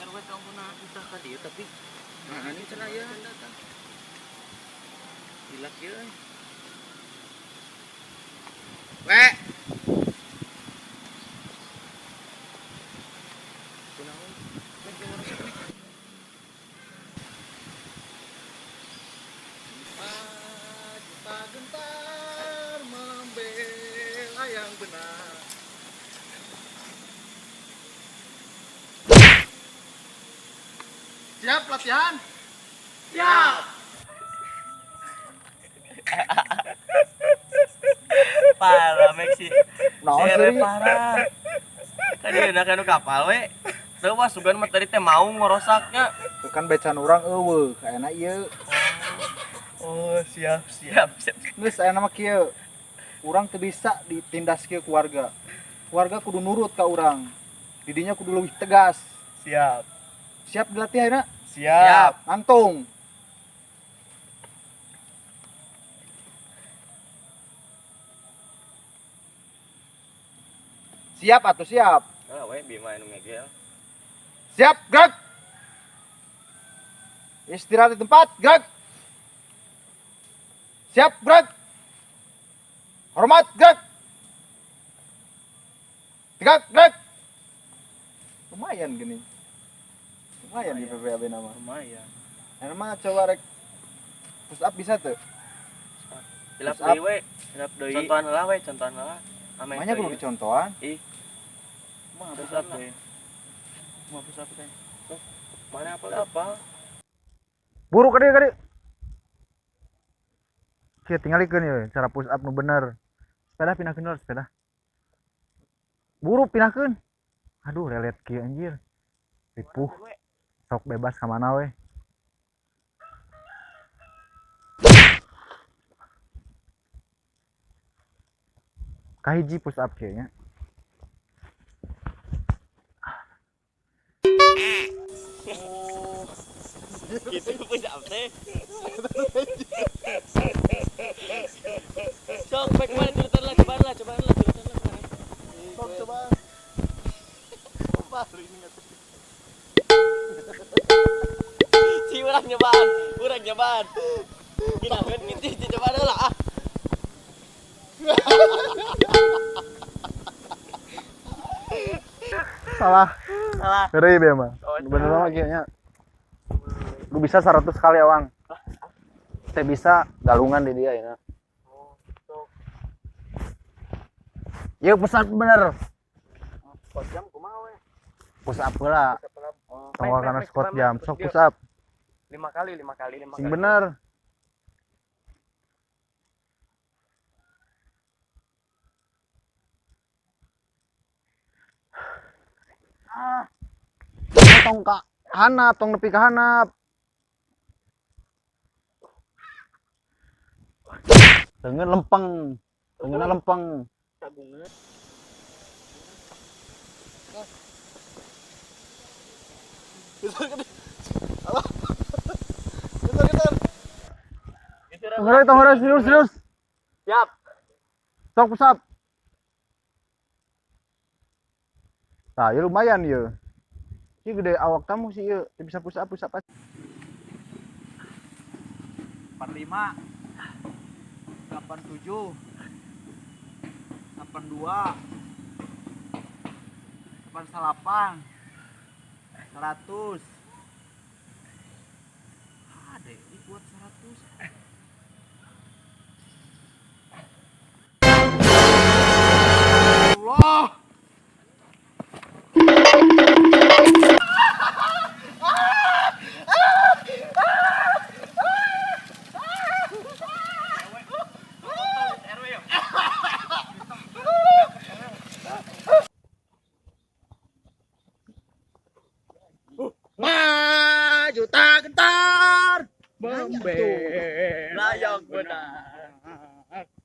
RW tong pernah kita ka dieu, tapi nah ini cenah ya datang. Gila kieu euy. We. Kunaon? Mek jeung resep nih. Juta gentar membela yang benar. Siap latihan? Siap. Parah mek sih. Naon Si RW sih? Parah. Tadi enak anu kapal we. Teu wah, sugan mah tadi teh mau ngorosaknya. Kan becan urang euweuh, kayana ieu. Oh, siap siap siap. Geus, aya mah kieu. Urang teu bisa ditindas kieu ku warga. Warga kudu nurut ka urang. Didinya kudu leuwih tegas. Siap. Siap dilatih ayeuna? Siap. Nangtung. Siap atau siap? Ah, we Bima anu ngegel. Siap, gerak. Istirahat di tempat, gerak. Siap, gerak. Hormat, gerak. Tegak, gerak. Lumayan gini. Lumayan di PPAB nama. Lumayan. Nah, mah coba rek push up bisa tuh. Hilap Push up. Deui we. Hilap deui. Contohan heula we, contohan heula. Ameh Makanya teu kudu ieu. Dicontohan. Ih. Mah Push push up up deui. Mah push up teh. Mana apa apa? Buru ka dieu, ka dieu. Kieu tingalikeun ieu cara push up nu bener. Sepeda pindahkeun dulu, sepeda. Buru pindahkeun. Aduh, lelet kieu anjir. Ripuh. Sok bebas ka mana we. Kahiji push up kieu nya. Gitu push up teh. Sok back mana turutan lah, cobaan lah, cobaan lah, turutan lah. Sok coba. Baru ini nggak. Ci urang nyobaan, urang nyobaan. Gina kan gitu, ci cobaan lah ah. Salah. Salah. Heureuy be mah. Oh, Bener mah kieu nya. Lu bisa 100 kali awang. Teh bisa galungan di dia ya. Ya push up bener. Squat jam kumaha we? Push up heula. Oh, Tong kana squat jam, sok push up. Lima kali, lima kali, lima Sing kali. bener. Ah. Tong ka hanap, tong nepi ka hanap. Lengan lempeng. Lenganna lempeng. Tabungan. Halo. Geser, geser. Tong heureuy, tong heureuy, serius, serius. Siap. Sok push up. Nah, ya lumayan ya. Ini gede awak kamu sih ya. Bisa push up, push up aja. 45 87 82 88 100. Ada ini buat 100. Allah. Membela yang benar.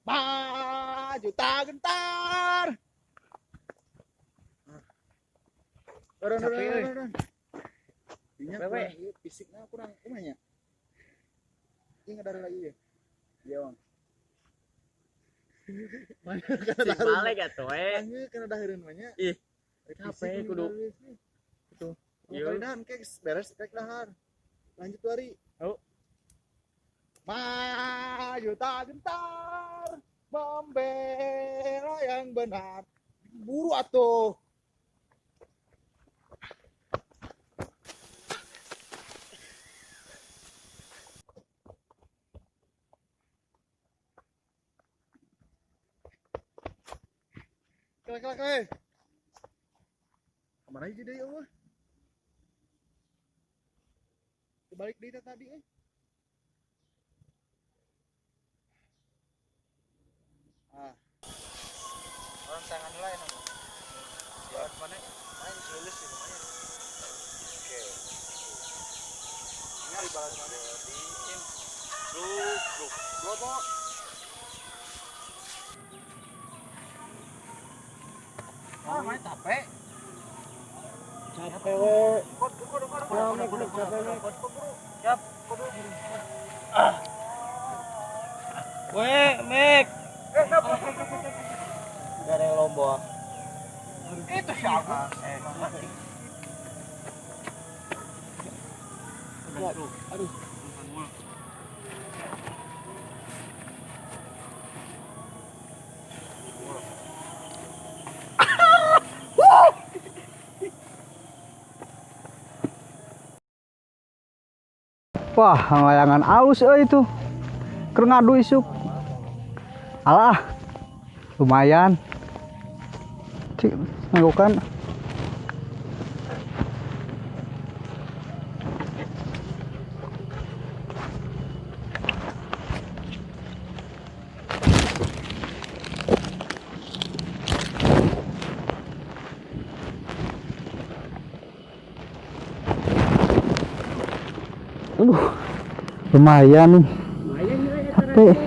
Maju tak gentar. Turun. Kurang, fisiknya kurang kumanya. Ini nggak dari lagi ya. Iya, Bang. Mana balik atuh eh. Karena dahareun mah nya. Ih. Capek kudu. Tuh. Kali dahan kek beres kek dahar. Lanjut hari. Oh. Maju tak gentar, membela yang benar. Buru atuh. Kele. Kemana aja deh Allah? Kebalik deh tadi eh. Ah. Orang tangan lain apa? Ya, mana? Main lulus sih lumayan. Oke. Ini hari balas mana? Di Bro, bro. Ah, mana capek? Capek we. Siap. We, Mek. Dari Lombok. Itu siapa? Aduh. Wah, layangan alus euy itu. Keur ngadu isuk. Alah. Lumayan. Cik, nganggokan. Aduh, lumayan nih. Capek.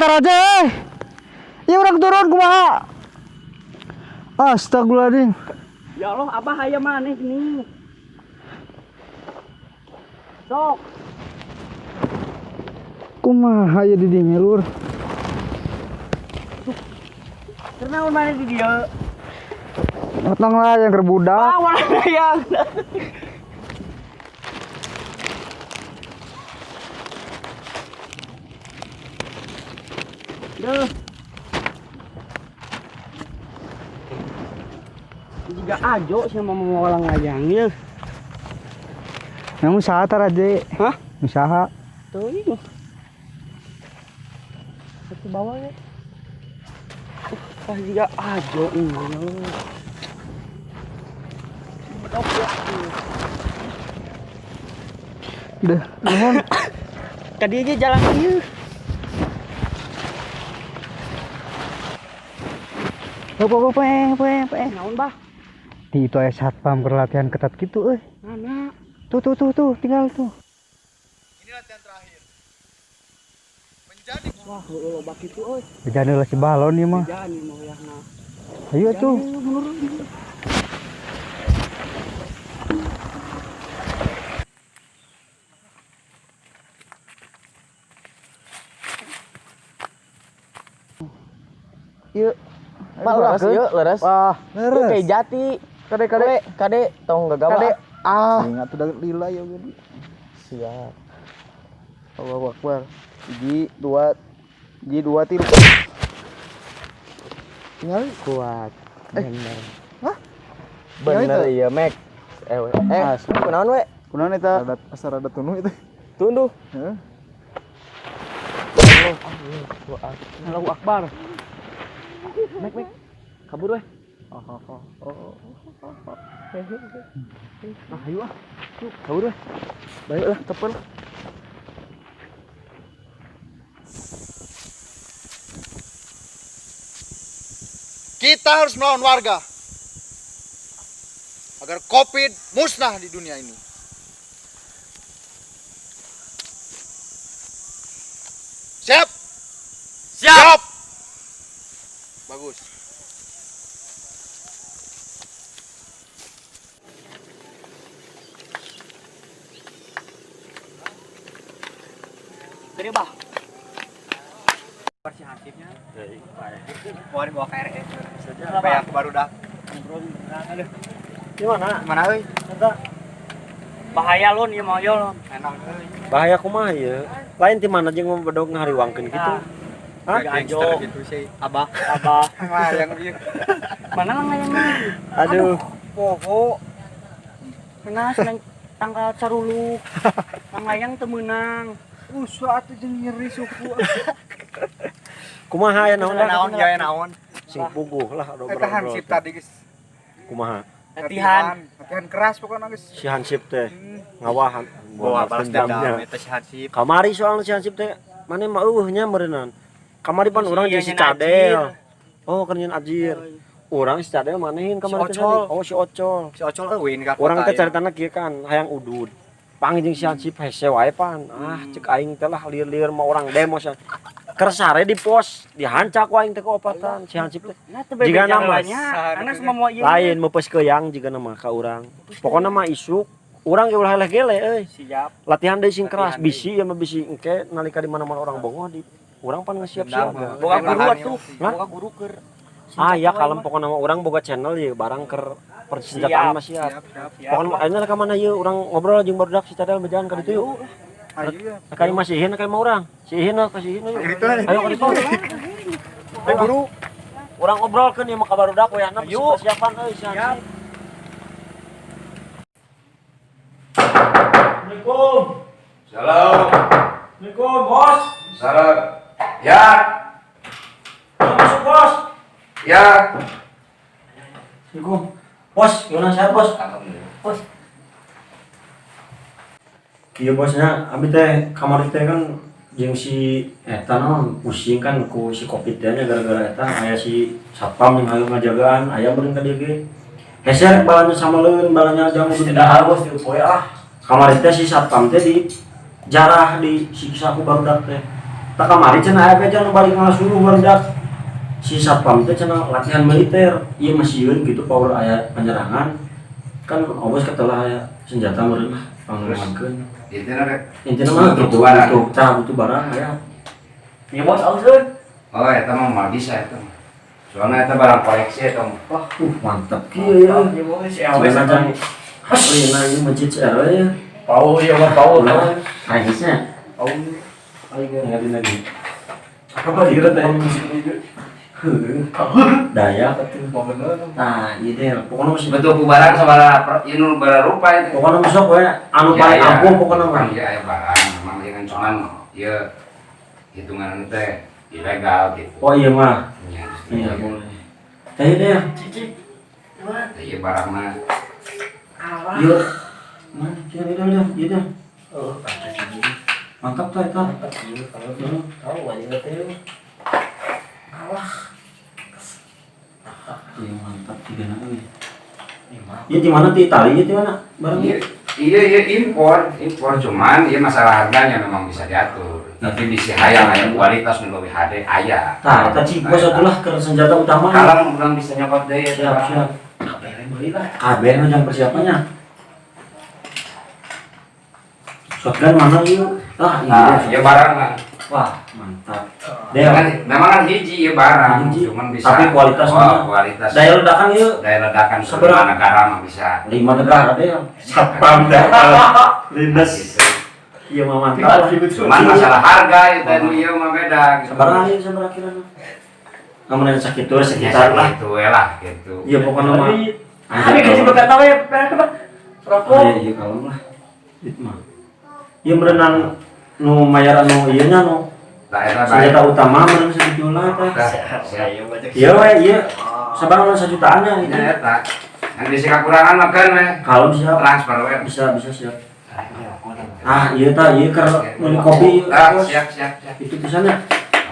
Tar aja eh. Ya orang turun kumaha. Astagfirullahaladzim. Ya Allah, abah aya maneh nih. Sok. Kumaha ya di dinya lur. Kunaon maneh di dieu? Otong lah yang kerbudak. Ah, mana yang? Duh. Jika ajo sih mau ngolang layangnya. Namun usaha tar aja. Hah? Usaha. Tuh ini. Satu bawah ya. Jika ajo ini. Udah, nuhun. Tadi aja jalan ieu. Pe. Naon, Bah? Di itu aya satpam berlatihan ketat gitu euy. Mana? Tuh, tinggal tuh. Ini latihan terakhir. Menjadi wah, loba kitu euy. Bejana lah si balon ieu mah. Bejana ieu mah wayahna. Ayo tuh. Ieu Pak leres ieu leres. Wah, leres. Kayak jati. Kade kade tong gagabah. Kade. Ah, ingat udah lila ya gini. Siap. Allahu Akbar. 1 2 3 2. Tinggal kuat. Bener. Hah? Bener iya, Mek. Kunaon we? Kunaon eta? Asa rada tunduh itu. Tunduh. Heeh. Allahu Akbar. Mek, kabur weh. Oh. Ah, ayo ah. Yuk, kabur weh. Baiklah, tepel. Kita harus melawan warga. Agar Covid musnah di dunia ini. Siap? Siap. Bagus. Gede bah. Bersih hansipnya. Mau dibawa ke RS. Sampai aku baru dah. Gimana? Mana euy? Bahaya lon ieu mah yo lon. Enak euy. Bahaya kumaha ieu? Lain ti mana jeung bedog ngahariwangkeun kitu. Hah? Gangster gitu sih. Abah. Abah. Ngayang ieu. Mana lah ngayangna? Aduh. Poho. Nah, seneng tanggal caruluk. Ngayang teu meunang. Usah atuh jeung nyeri suku. Kumaha aya naon dah? Naon ya naon. Sing puguh lah Eta hansip tadi geus. Kumaha? Latihan. Latihan keras pokoknya geus. Si hansip teh ngawahan Bawa balas dendam eta si hansip. Kamari soalna si hansip teh mane mah eueuh nya meureunnan. Kamari pan urang jeung si Cadel. Oh, keur nyeun ajir. Urang si Cadel manehin kamari teh. Oh, si Ocol. Si Ocol euwin ka kota. Urang teh caritana kieu kan, hayang udud. Pang jeung si hansip hese wae pan. Ah, cek aing teh lah lieur-lieur mah urang demo sia. Kersare di pos, dihancak ku aing teh ku opatan si hansip teh. Jika nama lain meupeus keuyang jiga nama ka urang. Pokona mah isuk urang ge ulah eleh-gele euy. Siap. Latihan deui sing keras, bisi ya mah bisi engke nalika di mana-mana orang bongoh di urang pan ngesiap-siap. Boga guru atuh, boga guru keur. Ah ya kalem pokona mah urang boga channel ieu barang keur persenjataan mah siap. Pokona ayeuna ka mana ieu urang ngobrol jeung barudak si Cadel bejalan ka ditu yuk. Ayo. Kali masih ihin kali mah urang. Si ihin kasih ihin ayo. Ayo ka ditu. Ayo guru. Urang ngobrolkeun ieu mah ka barudak wayahna persiapan euy si Hansip. Assalamualaikum. Salam. Assalamualaikum, Bos. Salam. Ya. Masuk, Bos. Ya. Assalamualaikum. Bos, gimana sehat, Bos? Alhamdulillah. Bos. Kieu bosnya, abi teh kamari teh kan jeung si eta naon pusing kan ku si Covid teh nya gara-gara eta aya si satpam yang hayu ngajagaan, aya meureun ka dieu ge. Hese balanya sameleun, balanya jamu Tidak bos di poe ah. Kamari teh si satpam teh di jarah disiksa ku barudak teh. Tak kamari cenah aya beja nu balik ngalasuruh barudak. Si satpam teh cenah latihan militer, ieu mah sieun gitu power aya penyerangan. Kan obos ketelah aya senjata meureun lah pangeumankeun. Intina rek. Intina mah butuh barang. Tah butuh barang aya. Ieu bos auskeun. Oh, eta mah moal bisa eta mah. Soalna eta barang koleksi eta mah. Wah, mantap kieu ya. Ieu bos si RW Jangan asli nah ini masjid si RW ya. Pau ieu mah pau. Akhirnya. Pau. Ngadin lagi. Apa dikira teh? Daya atuh. Nah, ieu teh pokona mah Betul ku barang sabaraha ieu nu barang rupa itu. Pokona mah sok we anu paling ampuh pokona mah. Iya aya barang memang ieu kan cuman ieu hitungan teh ilegal gitu. Oh iya mah. Iya, iya boleh. Teh deh. Cicik. Ieu barang mah. Ieu. Mana ieu deh, ieu deh. Oh, mantap tuh eta. Tahu wajib teh. Alah. Iya mantap tiga na euy. Iya di mana di Itali di mana barang? Iya iya impor cuman iya masalah harganya memang bisa diatur. Tapi bisa hayang aya kualitas nu leuwih hade aya. Tah eta cik bos atulah keur senjata utama. Kalau urang bisa nyokot deui eta. Siap siap. Kabeh meuli lah. Kabeh mah jang persiapannya. Shotgun mana ieu? Tah iya ieu barang mah. Wah, mantap. Memang kan hiji ya barang, hiji. Cuman bisa. Tapi kualitas oh, kualitas. Daya ledakan ieu. Daya ledakan lima negara mah bisa. 5 negara deh. Satpam dah. Lindes. Iya mah mantap. Cuman masalah harga itu nu ieu mah beda gitu. Sabaraha ieu sabaraha kirana? Namun yang sakitu sekitar lah. Gitu we lah gitu. Iya pokoknya mah. Tapi kecil bekat we rokok. Iya kalem lah. Itu mah. Ieu merenang nu mayar anu ieu nya nu senjata utama meureun sakitu lah teh. Ieu we ieu sabaraha 1 jutaan nya itu. Eta. Yang bisi kakurangan mah kan we. Kalem siap. Transfer we. Bisa siap. Ah ieu tah ieu keur meuli kopi. Siap siap siap. Itu pisannya.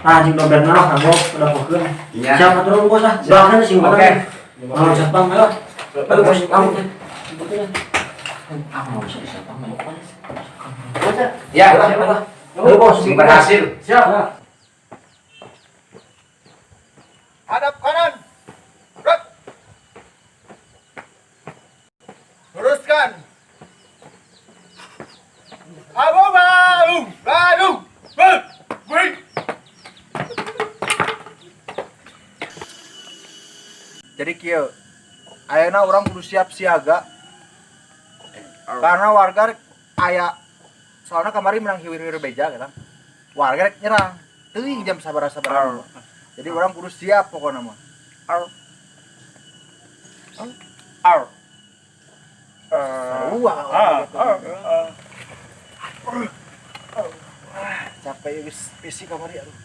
Ah jeung dompetna lah kanggo udah pokeun. Siap atur bos ah. Doakeun sing Oke. Mau satpam ayo. Ayo bos kamu teh. Sebetulnya aku nggak bisa disapa mah. Ya, Halo, bos. sing berhasil. Siap. Hadap kanan. Gerak. Luruskan. Abo balung, balung, bul, bul. Jadi kieu, ayeuna urang kudu siap siaga. Karena warga rek aya soalnya kemarin menang hiwir-hiwir beja gitu. Warga rek nyerang. Teuing jam sabaraha-sabaraha. Jadi urang kudu siap pokoknya mah. Ar. Ar. Sarua. Capek ya guys, fisik kamari aduh.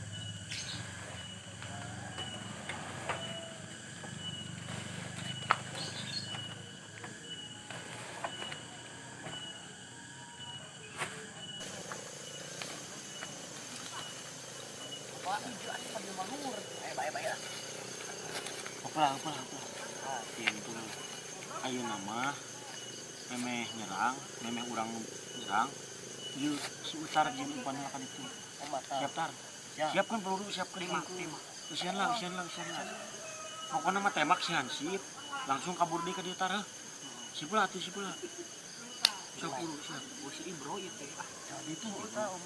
Apalah, apalah, apalah. Itu ayo nama memeh nyerang, memeh urang nyerang. Ieu si Utar jeung umpan kan itu. Siap tar. Siapkan peluru, siapkan lima. Usian lah, usian lah, usian lah. Pokoknya mah tembak si Hansip, langsung kabur deui ka dieu tar. Sip lah atuh, sip lah. Siap peluru, siap. Oh, si Ibro ieu teh. Ah, Itu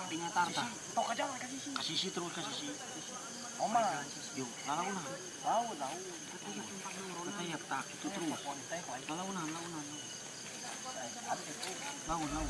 tinggal tar tah. tok aja lah kasih sih. Kasih si terus kasih si. Oma. Yuk, lalaunan. Tahu, tahu. Kata ya tak itu terus. Lalaunan, launan. Laun, laun.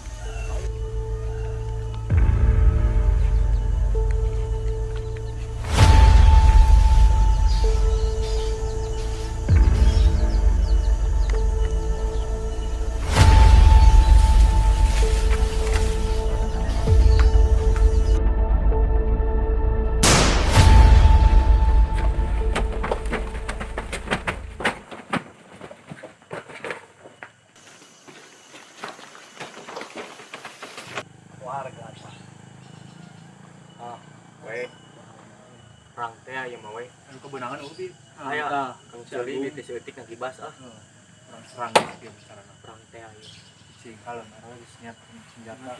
Warga We. Perang teh aya mah we. Anu kebenangan eueuh. Aya Kang Suli teh seutik ngagibas ah. Urang serang kieu carana. Perang teh aya. Cing kalem era geus nyiap senjata.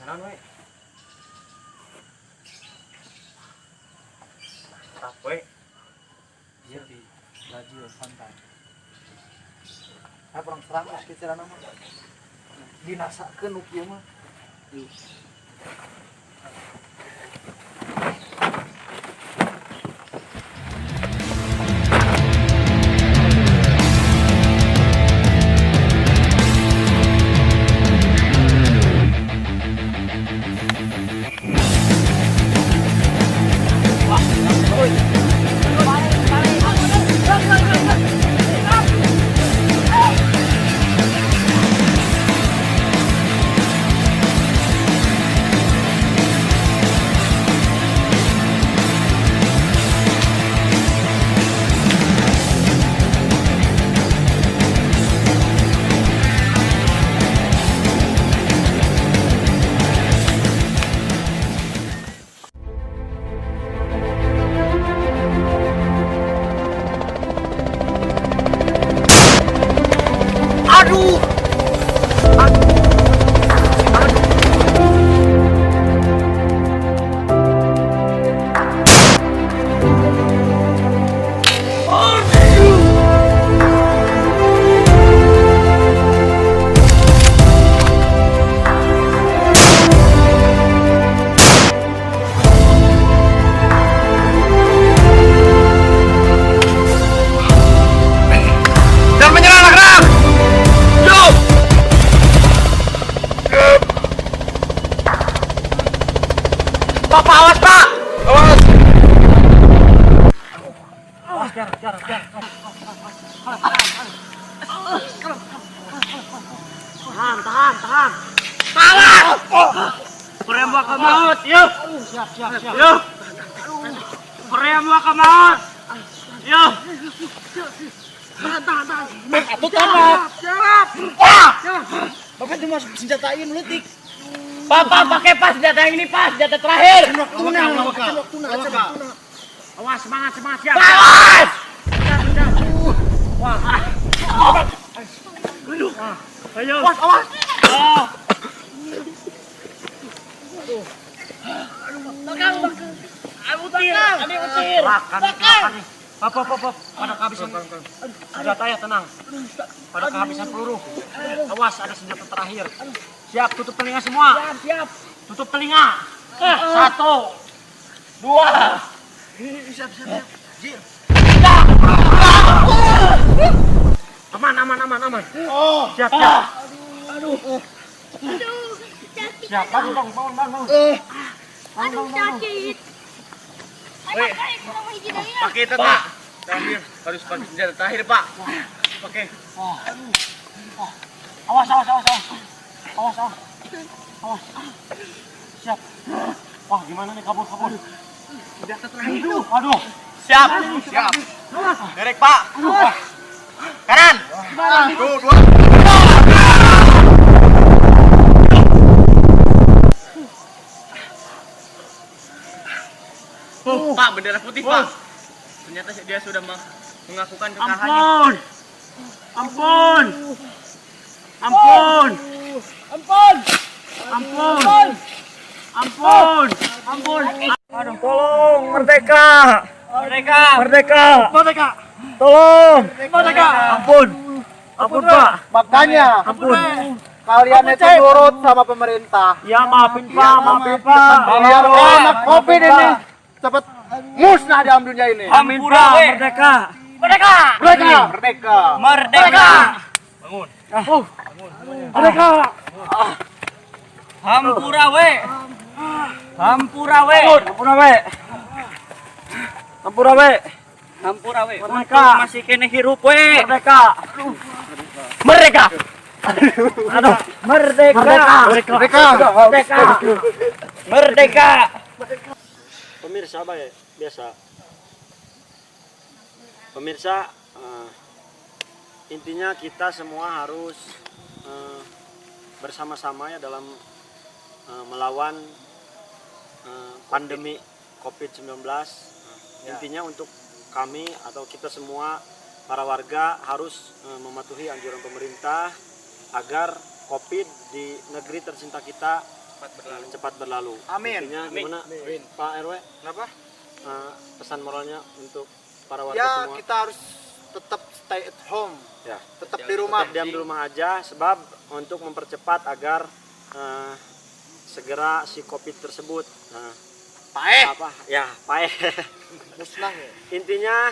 Sanan we. Tap we. Iya di laju santai. Ah perang serang geus kieu carana mah. Dinasakeun nu kieu mah. Jangan menyerah anak-anak. Yo. Bapak awas, Pak. Awas. Tahan, tahan, tahan. Tahan. Perempuan ke maut, yuk. Siap, siap, siap. Yuk. Perempuan ke maut. Yuk. Tahan, tahan, tahan. Atuh tembak. Siap. Bapak cuma senjatain leutik. Bapak pakai pas senjata yang ini pas, senjata terakhir. Waktuna, waktuna, waktuna. Awas, semangat, semangat, siap. Awas. Wah. Ayo. Awas, awas. Makan, makan nih. Pop, pop, pop. Pada kehabisan senjata ya, tenang. Pada kehabisan peluru. Awas, ada senjata terakhir. Siap, tutup telinga semua. Siap, siap. Tutup telinga. 1, 2. Siap, siap, siap. Jir. Aman, aman, aman, aman. Oh. Siap, siap. Aduh, sakit. Siap, bangun, bangun, bangun, bangun. Aduh, sakit. Ayo, ayo, kurang hiji deui lah. Pakai itu, Pak. Terakhir, harus pakai senjata terakhir, Pak. Pakai. Awas, awas, awas, awas. Awas, awas. Awas. Siap. Wah, gimana nih kabur, kabur. Senjata terakhir. Aduh, aduh. Siap. Siap. Derek, Pak. Kanan. 2, 2. Oh, Pak, bendera putih, Pak. Ternyata dia sudah mengakukan kekalahannya. Ampun. Ampun. Ampun. Ampun. Ampun. Ampun. Ampun. Aduh, tolong merdeka. Merdeka. Merdeka. Merdeka. Tolong. Merdeka. Ampun. Ampun, Pak. Makanya Ampun. kalian itu nurut sama pemerintah. Ya, maafin, Pak. Maafin, Pak. Biar corona Covid ini cepat musnah dalam dunia ini. Amin, Pak. Merdeka. Merdeka. Merdeka. Merdeka. Merdeka. Bangun. Merdeka. Hampura we. Hampura we. Ampura we. Ampura we. Hampura we. Merdeka. Masih kene hirup we. Merdeka. Merdeka. Aduh. Merdeka. Merdeka. Merdeka. Merdeka. Merdeka. Pemirsa baik biasa. Pemirsa, intinya kita semua harus bersama-sama ya dalam melawan pandemi COVID-19. Intinya untuk kami atau kita semua para warga harus mematuhi anjuran pemerintah agar COVID di negeri tercinta kita cepat berlalu. Amin. Intinya gimana Pak RW? Kenapa? Pesan moralnya untuk para warga Ya, semua. kita harus tetap stay at home. Ya. Tetap di rumah. Tetap diam di rumah aja sebab untuk mempercepat agar segera si COVID tersebut Paeh. apa ya paeh. Musnah ya. Intinya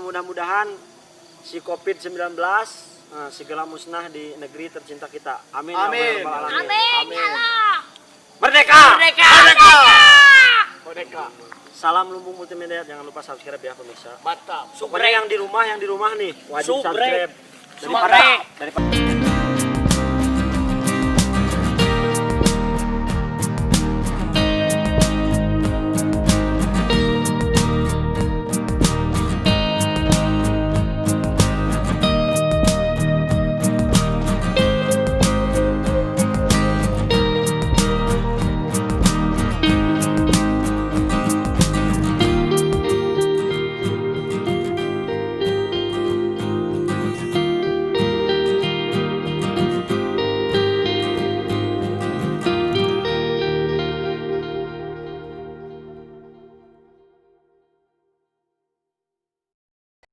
mudah-mudahan si COVID-19 segera musnah di negeri tercinta kita. Amin. ya Amin. Rabbal alamin. Amin, ya Allah. Merdeka. Merdeka. Merdeka. Salam Lumbung Multimedia, jangan lupa subscribe ya pemirsa. Mantap. Pokoknya yang di rumah nih wajib Subrek. subscribe. Subrek. Daripada